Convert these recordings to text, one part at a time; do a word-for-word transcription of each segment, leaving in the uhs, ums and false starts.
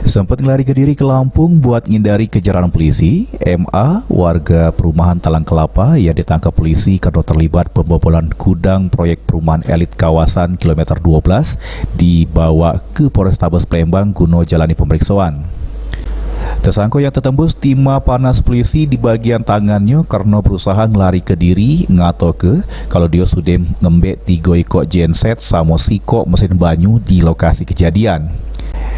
Sempat ngelarikan diri ke Lampung buat ngindari kejaran polisi, M A, warga perumahan Talang Kelapa yang ditangkap polisi karena terlibat pembobolan gudang proyek perumahan elit kawasan kilometer dua belas, dibawa ke Polrestabes Palembang guna jalani pemeriksaan. Tersangka yang tertembus timah panas polisi di bagian tangannya karena berusaha ngelarikan diri, ngatoke kalau dia sudah ngembek tiga ikok genset sama sikok mesin banyu di lokasi kejadian.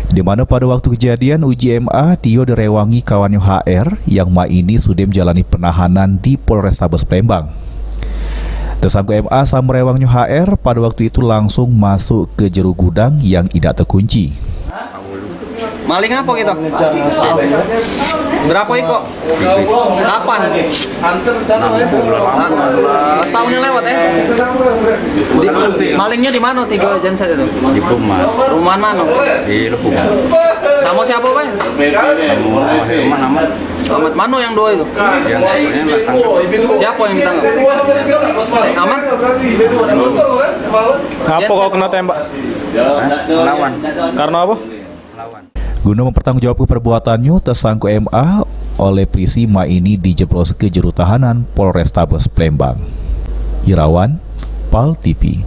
Di mana pada waktu kejadian uji M A, dia direwangi kawannya H R yang mak ini sudah menjalani penahanan di Polrestabes Palembang. Tersangka M A sama rewangnyo H R pada waktu itu langsung masuk ke jeru gudang yang idak terkunci. Maling apa gitu? Berapa ikok? Kapan? Nah, setahun yang lewat ya? Di, malingnya di mana tiga genset itu? Di rumah. Rumahan mana? Di Lepung. Sama siapa, Pak? Sama Herman, Amat. Amat, mana yang dua itu? Yang satunya nak tangkap. Siapa yang ditangkap? Amat? Ngapa kau kena tembak? Hah? Ngelawan. Karena apa? Ngelawan. Guna mempertanggungjawabkan perbuatannya, tersangka M A oleh polisi mak ini dijeblos ke jeru tahanan Polrestabes Palembang. Irawan, Pal T V.